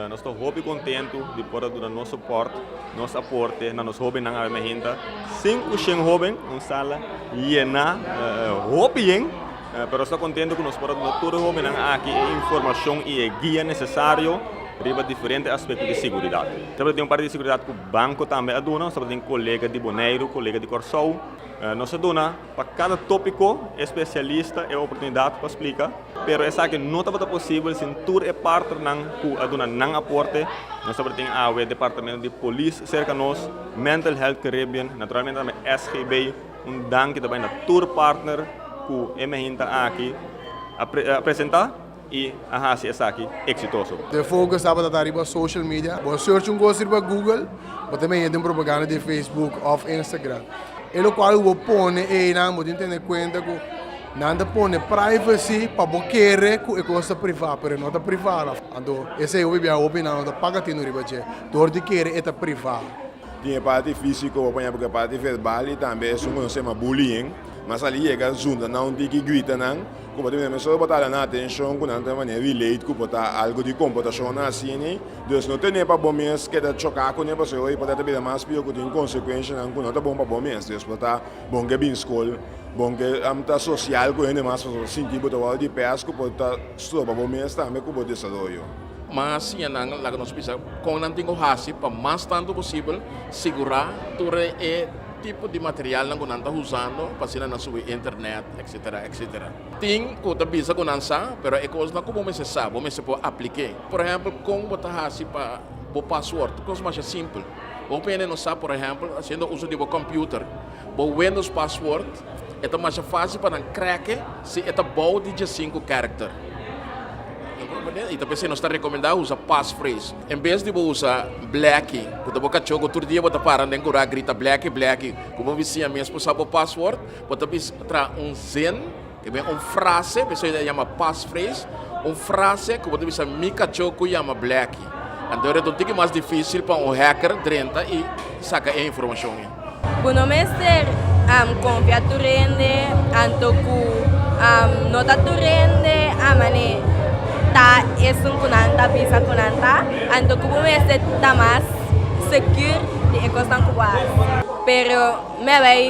Nos ta hopi kontentu di por a duna nos sopòrt, nos aporte na nos hóbennan awe mainta. 500 hóben, un sala yená hopi yen, pero nos ta kontentu ku nos por a duna tur e hóbennan aki e informashon i e guia nesesario riba diferente aspekto di siguridat. Tabata tin un parti di siguridat ku banko tambe a duna, nos tabata tin kolega di Boneiru, kolega di Kòrsou. Nos a duna pa kada tópiko e spesialista e oportunidat pa splika, pero esaki no tabata posibel sin tur e partnernan ku a duna nan aporte. Nos tabata tin awe Departamento di Polis serka nos, Mental Health Caribbean, naturalmente tambe SGB. Un danki ta bai na tur partner ku e mehinta aki a presentá. I a hasi esaki eksitoso. De focus tabata ta riba social media. Bo search un cos riba Google, bo ta menya den propaganda di Facebook of Instagram. E locual cu bo pone eynan, bo tin tene cuenta cu nan ta pone privacy pa bo kere cu e cos ta priva, pero e no ta priva. Anto esey hopi bia hopi nan no ta paga tino riba dje, dor di kere e ta priva. Tin e parti fisico, bo paña porque e parti verbal y tambe esun cu nos yama bullying. Mas ali yega zunda nan un tiki grita nan. Ku bo ta mira mesora bo ta hala nan atenshon ku nan ta manera relate ku por ta algu di komportashon asina. Dus no tene pa bo mes keda choká kuné pasobra e por ta bira mas pió ku tin konsekuenshanan ku no ta bon pa bo mes. Dus por ta bon ke bin skol, bon ke ta sosial ku hende mas pasobra sinti bo ta wòrdu di pès ku por ta stroba bo mes tambe ku bo desaroyo. Mas siña nan laga nos bisa kon nan tin ku hasi pa mas tantu posibel sigurá tur e tipo di materialnan ku nan ta usando pa asina nan subi internet etcetera etcetera. Tin ku ta bisa ku nan sa pero e kosnan ku bo mester sa bo mester por aplik'é. Por ehèmpel kon bo ta hasi pa bo pasword kos masha simpel. Hopi hende no sa por ehèmpel hasiendo uso di bo computer bo Windows pasword e ta masha fásil pa nan crack-e si e ta bou di diesinku character. I ta p'esei nos ta rekomendá usa passphrase. En bes di bo usa Blackie, ku ta bo kachó ku tur dia bo ta para den kurá grita Blackie, Blackie, ku bo bisiña mes por sa bo pasword, bo ta bisa traha un zin, ke ben un frase, p'esei ta yama passphrase, un frase ku bo ta bisa mi kachó ku yama Blackie. Anto e ta un tiki mas difísil pa un hacker drenta i saka e informashon ei. Bo no mester konfia tur hende, anto ku no ta tur hende a manera ta esun ku nan ta bisa ku nan ta, anto ku bo mester ta mas sekur di e kosnan ku bo hasi. Pero mi a bai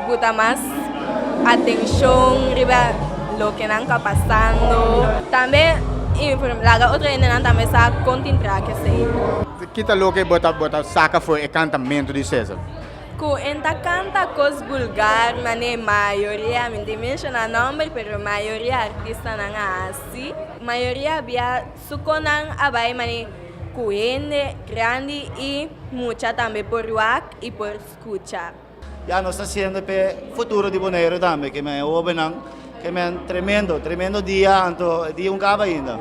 buta mas atenshon riba loke nan ta pasando. Tambe laga otro hendenan tambe sa kon tin traha kesei. Ki ta loke bo ta bo ta saka for e kantamentu di Cesar? Ku en ta kanta kos bulgar manera mayoria, mi no tin menshona nomber, pero mayoria artistanan a hasi. Mayoria bia su konan a bai manera ku hende grandi i mucha tambe por wak i por skucha. Ya nos ta haciendo p'e futuro di Boneiru tambe, ke men e hobennan, ke men tremendo, tremendo dia, anto e dia un kaba ainda.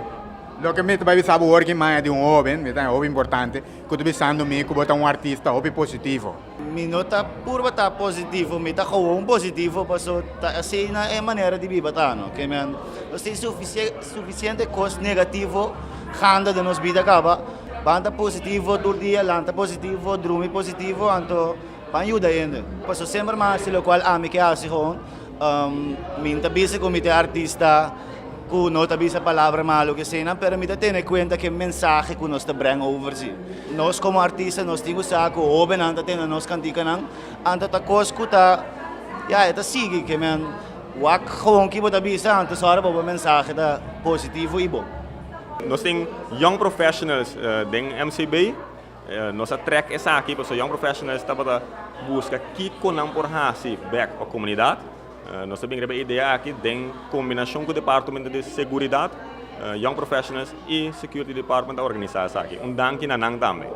Loke mi ta bai bisa bo awor ki maya di un hoben, mi ta hopi importante, ku ta bisando mi ku bo ta un artista hopi positivo. Mi no ta purba ta positivo, mi ta gewoon positivo paso ta asina e manera di biba ta no. Ke men nos tin suficiente kos negativo ganda den nos bida kaba, ban ta positivo tur dia, lanta positivo, drumi positivo, anto Pan yuda hende. Paso semper mi a hasi lokual ami ke hasi gewoon. Mi no ta bisa ku mi ta e artista ku no ta bisa palabra malu ke eseinan, pero mi ta tene kuenta ku e mensahe ku nos ta breng over si. Nos komo artista nos tin ku sa ku hóbennan ta tende nos kantikanan, anto ta kos ku ta, ya, e ta sigui ke men wak gewoon ki bo ta bisa, anto sòru pa bo mensahe ta positivo i bon. Nos tin young professionals den MCB. Nos a trek esaki pasobra Young Professionals tabata buska kiko nan por hasi bek pa komunidat. Nos a bin riba e idea aki den kombinashon ku Departamento di Seguridat, Young Professionals i Security Department a organisá esaki. Un danki na nan tambe.